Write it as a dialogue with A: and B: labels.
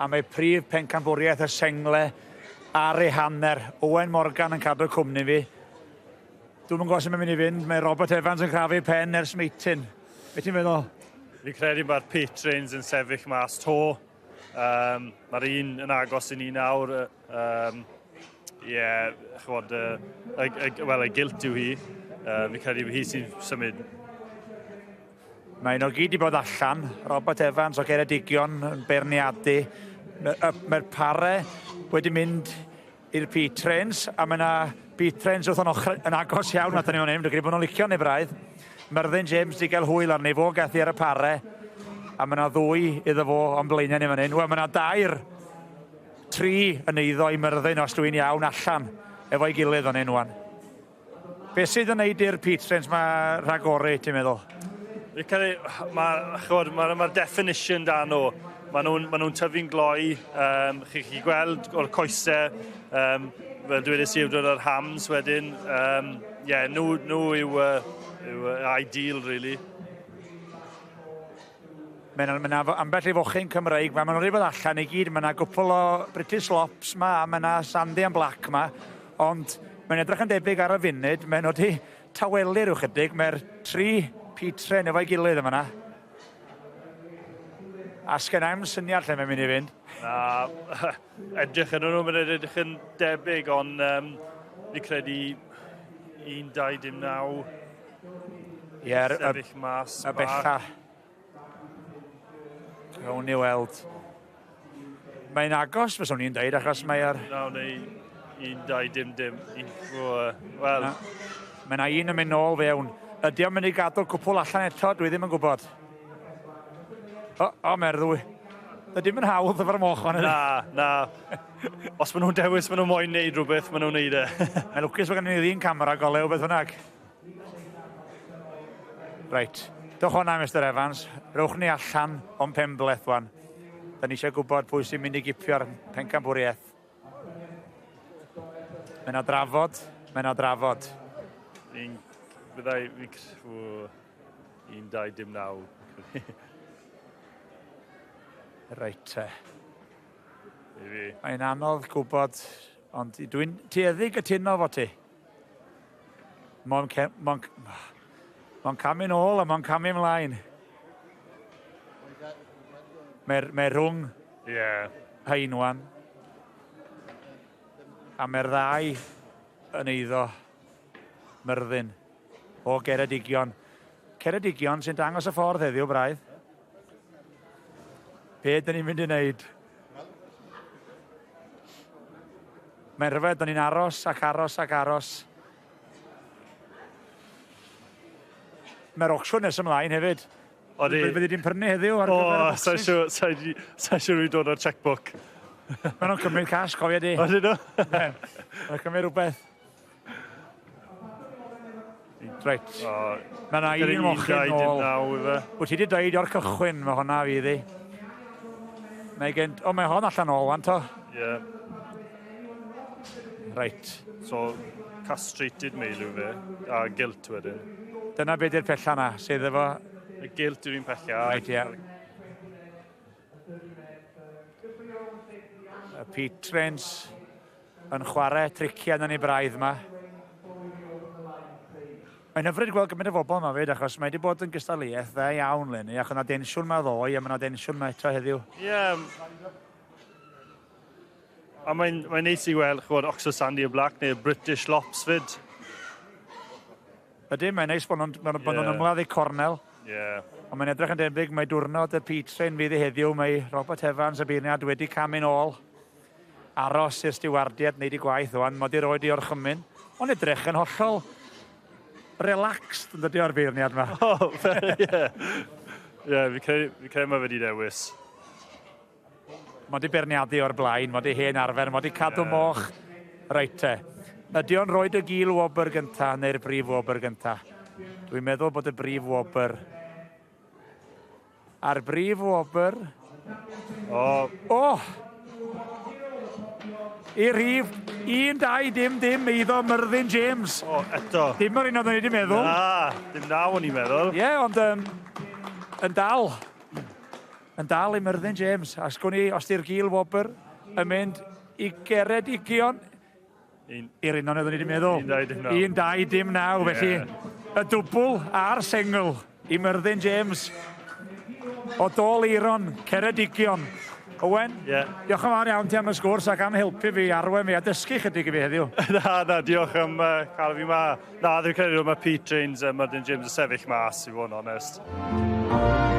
A: A mae prif pencampwriaeth y sengle ar ei hanner. Owen Morgan yn cadw cwmni fi. Dwi'm yn gwybod sut mae'n mynd i fynd. Mae Robert Evans yn crafu pen ers meitin. Be ti'n feddwl?
B: Fi'n credu mae'r Patrons yn sefyll mas to. Um, mae'r un yn agos i ni nawr. Um, yeah, chwod, uh, y, y, wel, y gilt yw hi. Uh, fi'n credu hi sy'n symud.
A: Mae nhw gyd wedi bod allan. Robert Evans o Geredigion yn beirniadu. Mae'r mae pare wedi mynd i'r P-Trains, a mae yna P-Trains wrth o'n ochr yn agos iawn at ni fan hyn. Dwi'n credu bod nhw'n licio ni braidd. Myrddin James wedi cael hwyl arni fo, gath i ar y pare. A mae yna ddwy iddo fo o'n blaenau ni fan hyn. Wel, mae yna dair, tri yn eiddo i Myrddin os dwi'n iawn allan efo'i gilydd fan hyn wan. Be sydd yn neud i'r P-Trains ma rhagori, ti'n meddwl?
B: Fi'n credu, mae'r ma, ma, ma definition da nhw. Maen nhw'n ma nhw tyfu'n gloi, um, chi'n chi gweld o'r coesau, um, fel dweud i, dod o'r hams wedyn. Um, yeah, nhw, nhw yw, uh, yw uh, ideal, really.
A: Mae yna, ma ambell i fochyn Cymreig, mae maen nhw'n rhywbeth allan i gyd, mae yna gwpl o British Lops ma, a mae yna Sandy and Black ma, ond mae'n edrych yn debyg ar y funud, mae nhw wedi tawelu rhyw chydig, mae'r tri Pietren efo'i gilydd yma yna. A sgen i'm syniad lle mae'n mynd i fynd.
B: Na, edrych yn nhw, mae'n edrych yn debyg, ond um, fi credu 1, 2, dim 9.
A: Ie,
B: sefyll mas.
A: Y bella. Gawn ni weld. Mae'n agos, fyswn i'n deud, achos mae ar...
B: Naw neu 1, 2, dim, dim. Un, wel...
A: Mae yna un yn mynd nôl fewn. Ydy o'n mynd i gadw cwpl allan eto? Dwi ddim yn gwybod. O, o mae'r ddwy. Dydy ddim yn hawdd efo'r moch fan
B: Na, na. Os maen nhw'n dewis, maen nhw'n moyn neud rhywbeth, maen nhw'n neud e.
A: Mae'n lwcus bod gen i ddyn camera golew beth bynnag. Reit, dewch o'na, Mister Evans. Rowch ni allan o'n penbleth wan. Da ni eisiau gwybod pwy sy'n mynd i gipio'r pencampwriaeth. Mae yna drafod, mae yna drafod.
B: Un, byddai, un, dau, dim naw.
A: Reit te. Mae'n anodd gwybod, ond dwi'n tueddu gytuno fo ti. Mae'n ma ma camu nôl a mae'n camu ymlaen. Mae'r mae rhwng
B: yeah.
A: Heinwan. A mae'r ddau yn eiddo Myrddin o Geredigion. Ceredigion sy'n dangos y ffordd heddiw, braidd. Be dyn ni'n mynd i wneud? Mae'n rhyfedd, da ni'n aros ac aros ac aros. Mae'r auction nes ymlaen hefyd.
B: Odi.
A: Fyddi di'n prynu heddiw ar gyfer y
B: boxes? O, sa'n siŵr, sa'n siŵr i dod o'r checkbook.
A: Maen nhw'n cymryd cash, cofia di.
B: Odyn nhw?
A: Maen nhw'n cymryd rhywbeth. Reit. Mae yna un mochyn nôl. Wyt ti wedi dweud o'r cychwyn, mae hwnna fydd i. Mae gen... O, mae hon allan ôl, wan to.
B: Ie. Yeah.
A: Reit.
B: So, castrated male yw fe, a gilt wedyn.
A: Dyna beth yw'r pella na, sydd efo...
B: Y gilt yw'r un pella.
A: Reit, ie. Y Pete Trent yn chwarae triciau yn ei braidd yma. Mae'n hyfryd gweld gymaint o bobl yma fyd, achos mae wedi bod yn gystadleuaeth dda iawn leni, ac o'na densiwn yma ddoe, a mae yna densiwn yma eto heddiw.
B: Ie. Yeah. A mae'n mae neis i weld, chwbod, Oxford Sandy y Black neu'r British Lops fyd.
A: Ydy, mae'n neis bod nhw'n yeah. bod nhw'n ymladd i cornel.
B: Yeah.
A: Ond mae'n edrych yn debyg mae diwrnod y Petrain fydd i heddiw. Mae Robert Evans y beirniad wedi camu'n ôl. Aros i'r stiwardiad wneud i gwaith o'n, mod i roed i orchymyn. Ond edrych yn hollol relaxed yn dydy o'r beirniad yma.
B: O, ie. Ie, fi credu, fi credu mae fe wedi dewis.
A: Mae 'di beirniadu o'r blaen, mae 'di hen arfer, mae 'di cadw yeah. moch. Reit te. Ydy o'n rhoi y gil wobr gynta neu'r brif wobr gynta? Dwi'n meddwl bod y brif wobr... A'r brif wobr...
B: O!
A: O! I rhif 1, 2, dim, dim, eiddo Myrddin James.
B: O, eto.
A: Dim yr un oeddwn i wedi meddwl.
B: Na, dim naw o'n i'n meddwl.
A: Ie, yeah, ond um, yn dal. Yn dal i Myrddin James, a sgwn i os di'r gil wobr yn mynd i Geredigion. Un. I'r un oeddwn i wedi meddwl.
B: 1, 2, dim 9.
A: 1, 2, dim 9, felly yeah. Y dwbl a'r sengl i Myrddin James o Dôl Eiron, Ceredigion. Owen,
B: yeah.
A: Diolch yn fawr iawn ti am y sgwrs ac am helpu fi, arwen fi a dysgu chydig i fi heddiw.
B: Na, na, diolch am cael fi ma. Na, dwi'n credu mae Pete James a Myrddin James yn sefyll mas, i fod yn onest.